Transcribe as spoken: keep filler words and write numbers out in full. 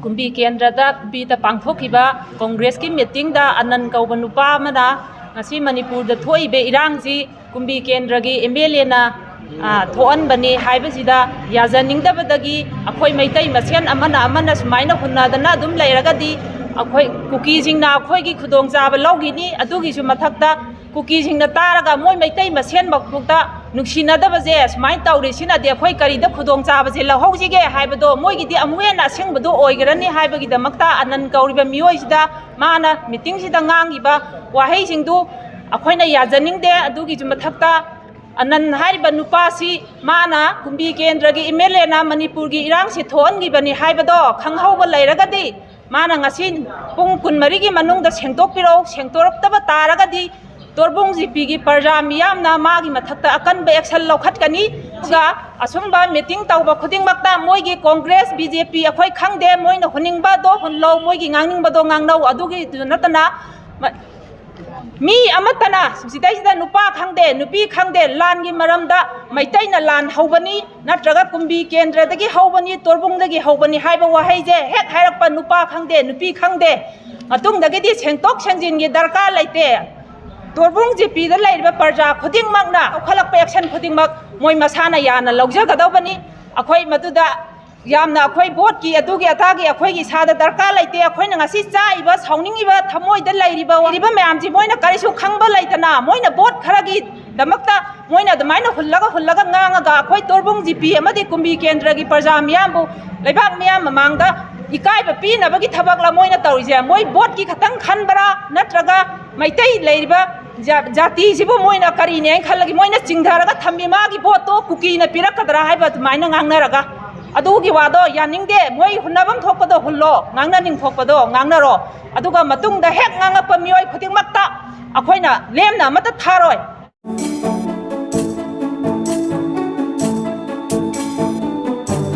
ꯀꯨꯝꯕꯤ ꯀꯦꯟꯗ꯭ꯔꯗ ꯀꯨꯝꯕꯤꯗ ꯄꯥꯡꯊꯣꯛꯈꯤꯕ ꯀꯣꯡꯒ꯭ꯔꯦꯁꯀꯤ ꯃꯤꯇꯤꯡꯗ ꯑꯅꯟ ꯀꯧꯕ ꯅꯨꯄꯥ ꯑꯃꯅ ꯉꯁꯤ ꯃꯅꯤꯄꯨꯔꯗ ꯊꯣꯛꯏꯕ ꯏꯔꯥꯡꯁꯤ ꯀꯨꯝꯕꯤ ꯀꯦꯟꯗ꯭ꯔꯒꯤ ꯑꯦꯝ ꯑꯦꯜ ꯑꯦꯅ ꯊꯣꯛꯍꯟꯕꯅꯤ ꯍꯥꯏꯕꯁꯤꯗ ꯌꯥꯖꯅꯤꯡꯗꯕꯗꯒꯤ ꯑꯩꯈꯣꯏ ꯃꯩꯇꯩ ꯃꯁꯦꯟ ꯑꯃꯅ ꯑꯃꯅ ꯁꯨꯃꯥꯏꯅ ꯍꯨꯟꯅꯗꯅ ꯑꯗꯨꯝ ꯂꯩꯔꯒꯗꯤ ꯑꯩꯈꯣꯏ ꯀꯨꯀꯤꯁꯤꯡꯅ ꯑꯩꯈꯣꯏꯒꯤ ꯈꯨꯗꯣꯡꯆꯥꯕ ꯂꯧꯈꯤꯅꯤ꯫ ꯑꯗꯨꯒꯤꯁꯨ ꯃꯊꯛꯇ ꯀꯨꯀꯤꯁꯤꯡꯅ ꯇꯥꯔꯒ ꯃꯣꯏ ꯃꯩꯇꯩ ꯃꯁꯦꯟꯃꯛꯇ ꯅꯨꯡꯁꯤꯅꯗꯕꯁꯦ ꯁꯨꯃꯥꯏꯅ ꯇꯧꯔꯤꯁꯤꯅꯗꯤ ꯑꯩꯈꯣꯏ ꯀꯔꯤꯗ ꯈꯨꯗꯣꯡꯆꯥꯕꯁꯦ ꯂꯧꯍꯧꯁꯤꯒꯦ ꯍꯥꯏꯕꯗꯣ ꯃꯣꯏꯒꯤꯗꯤ ꯑꯃꯨꯛ ꯍꯦꯟꯅ ꯑꯁꯦꯡꯕꯗꯣ ꯑꯣꯏꯒꯔꯅꯤ ꯍꯥꯏꯕꯒꯤꯗꯃꯛꯇ ꯑꯅꯟ ꯀꯧꯔꯤꯕ ꯃꯤꯑꯣꯏꯁꯤꯗ ꯃꯥꯅ ꯃꯤꯇꯤꯡꯁꯤꯗ ꯉꯥꯡꯉꯤꯕ ꯋꯥꯍꯩꯁꯤꯡꯗꯨ ꯑꯩꯈꯣꯏꯅ ꯌꯥꯖꯅꯤꯡꯗꯦ꯫ ꯑꯗꯨꯒꯤꯁꯨ ꯃꯊꯛꯇ ꯑꯅꯟ ꯍꯥꯏꯔꯤꯕ ꯅꯨꯄꯥꯁꯤ ꯃꯥꯅ ꯀꯨꯝꯕꯤ ꯀꯦꯟꯗ꯭ꯔꯒꯤ ꯑꯦꯝ ꯑꯦꯜ ꯑꯦꯅ ꯃꯅꯤꯄꯨꯔꯒꯤ ꯏꯔꯥꯡꯁꯤ ꯊꯣꯛꯍꯟꯈꯤꯕꯅꯤ ꯍꯥꯏꯕꯗꯣ ꯈꯪꯍꯧꯕ ꯂꯩꯔꯒꯗꯤ ꯃꯥꯅ ꯉꯁꯤ ꯄꯨꯡ ꯀꯨꯟꯃꯔꯤꯒꯤ ꯃꯅꯨꯡꯗ ꯁꯦꯡꯗꯣꯛꯄꯤꯔꯛꯎ꯫ ꯁꯦꯡꯗꯣꯔꯛꯇꯕ ꯇꯥꯔꯒꯗꯤ ꯇꯣꯔꯕꯨꯡ ꯖꯤꯄꯤꯒꯤ ꯄ꯭ꯔꯖꯥ ꯃꯤꯌꯥꯝꯅ ꯃꯥꯒꯤ ꯃꯊꯛꯇ ꯑꯀꯟꯕ ꯑꯦꯛꯁꯟ ꯂꯧꯈꯠꯀꯅꯤ꯫ ꯑꯗꯨꯒ ꯑꯁꯨꯝꯕ ꯃꯤꯇꯤꯡ ꯇꯧꯕ ꯈꯨꯗꯤꯡꯃꯛꯇ ꯃꯣꯏꯒꯤ ꯀꯣꯡꯒ꯭ꯔꯦꯁ, ꯕꯤ ꯖꯦ ꯄꯤ ꯑꯩꯈꯣꯏ ꯈꯪꯗꯦ, ꯃꯣꯏꯅ ꯍꯨꯟꯅꯤꯡꯕꯗꯣ ꯍꯨꯜꯂꯧ, ꯃꯣꯏꯒꯤ ꯉꯥꯡꯅꯤꯡꯕꯗꯣ ꯉꯥꯡꯅꯧ꯫ ꯑꯗꯨꯒꯤꯗꯨ ꯅꯠꯇꯅ ꯃ-, ꯃꯤ ꯑꯃꯠꯇꯅ ꯁꯤꯗꯩꯁꯤꯗ ꯅꯨꯄꯥ ꯈꯪꯗꯦ, ꯅꯨꯄꯤ ꯈꯪꯗꯦ, ꯂꯥꯟꯒꯤ ꯃꯔꯝꯗ ꯃꯩꯇꯩꯅ ꯂꯥꯟ ꯍꯧꯕꯅꯤ ꯅꯠꯇ꯭ꯔꯒ ꯀꯨꯝꯕꯤ ꯀꯦꯟꯗ꯭ꯔꯗꯒꯤ ꯍꯧꯕꯅꯤ, ꯇꯣꯔꯕꯨꯡꯗꯒꯤ ꯍꯧꯕꯅꯤ ꯍꯥꯏꯕ ꯋꯥꯍꯩꯁꯦ ꯍꯦꯛ ꯍꯥꯏꯔꯛꯄ ꯅꯨꯄꯥ ꯈꯪꯗꯦ, ꯅꯨꯄꯤ ꯈꯪꯗꯦ, ꯃꯇꯨꯡꯗꯒꯤꯗꯤ ꯁꯦꯡꯇꯣꯛ ꯁꯦꯡꯖꯤꯟꯒꯤ ꯗꯔꯀꯥꯔ ꯂꯩꯇꯦ꯫ ꯇꯣꯔꯕꯨꯡ ꯖꯤꯄꯤꯗ ꯂꯩꯔꯤꯕ ꯄ꯭ꯔꯖꯥ ꯈꯨꯗꯤꯡꯃꯛꯅ ꯂꯧꯈꯠꯂꯛꯄ ꯑꯦꯛꯁꯟ ꯈꯨꯗꯤꯡꯃꯛ ꯃꯣꯏ ꯃꯁꯥꯅ ꯌꯥꯅ ꯂꯧꯖꯒꯗꯧꯕꯅꯤ꯫ ꯑꯩꯈꯣꯏ ꯃꯗꯨꯗ ꯌꯥꯝꯅ ꯑꯩꯈꯣꯏ ꯚꯣꯠꯀꯤ ꯑꯗꯨꯒꯤ ꯑꯗꯥꯒꯤ ꯑꯩꯈꯣꯏꯒꯤ ꯏꯁꯥꯗ ꯗꯔꯀꯥꯔ ꯂꯩꯇꯦ꯫ ꯑꯩꯈꯣꯏꯅ ꯉꯁꯤ ꯆꯥꯛꯏꯕ, ꯁꯥꯎꯅꯤꯡꯉꯤꯕ, ꯊꯃꯣꯏꯗ ꯂꯩꯔꯤꯕ, ꯂꯩꯔꯤꯕ ꯃꯌꯥꯝꯁꯤ ꯃꯣꯏꯅ ꯀꯔꯤꯁꯨ ꯈꯪꯕ ꯂꯩꯇꯅ ꯃꯣꯏꯅ ꯚꯣꯠ ꯈꯔꯒꯤꯗꯃꯛꯇ ꯃꯣꯏꯅ ꯑꯗꯨꯃꯥꯏꯅ ꯍꯨꯜꯂꯒ ꯍꯨꯜꯂꯒ ꯉꯥꯡꯉꯒ ꯑꯩꯈꯣꯏ ꯇꯣꯔꯕꯨꯡ ꯖꯤꯄꯤ ꯑꯃꯗꯤ ꯀꯨꯝꯕꯤ ꯀꯦꯟꯗ꯭ꯔꯒꯤ ꯄ꯭ꯔꯖꯥ ꯃꯤꯌꯥꯝꯕꯨ ꯂꯩꯕꯥꯛ ꯃꯤꯌꯥꯝ ꯃꯃꯥꯡꯗ ꯏꯀꯥꯏꯕ ꯄꯤꯅꯕꯒꯤ ꯊꯕꯛꯂ ꯃꯣꯏꯅ ꯇꯧꯔꯤꯁꯦ? ꯃꯣꯏ ꯚꯣꯠꯀꯤ ꯈꯛꯇꯪ ꯈꯟꯕ꯭ꯔꯥ ꯅꯠꯇ꯭ꯔꯒ ꯃꯩꯇꯩ ꯂꯩꯔꯤꯕ ꯖꯥ-, ꯖꯥꯇꯤꯁꯤꯕꯨ ꯃꯣꯏꯅ ꯀꯔꯤꯅꯦ ꯍꯥꯏꯅ ꯈꯜꯂꯒ ꯃꯣꯏꯅ ꯆꯤꯡꯊꯔꯒ ꯊꯝꯃꯤ ꯃꯥꯒꯤ ꯚꯣꯠꯇꯣ ꯀꯨꯀꯤꯅ ꯄꯤꯔꯛꯀꯗ꯭ꯔꯥ ꯍꯥꯏꯕ ꯑꯗꯨꯃꯥꯏꯅ ꯉꯥꯡꯅꯔꯒ? ꯑꯗꯨꯒꯤ ꯋꯥꯗꯣ ꯌꯥꯅꯤꯡꯗꯦ꯫ ꯃꯣꯏ ꯍꯨꯟꯅꯐꯝ ꯊꯣꯛꯄꯗꯣ ꯍꯨꯜꯂꯣ, ꯉꯥꯡꯅꯅꯤꯡ ꯊꯣꯛꯄꯗꯣ ꯉꯥꯡꯅꯔꯣ꯫ ꯑꯗꯨꯒ ꯃꯇꯨꯡꯗ ꯍꯦꯛ ꯉꯥꯡꯉꯛꯄ ꯃꯤꯑꯣꯏ ꯈꯨꯗꯤꯡꯃꯛꯇ ꯑꯩꯈꯣꯏꯅ ꯂꯦꯝꯅ ꯑꯃꯠꯇ ꯊꯥꯔꯣꯏ꯫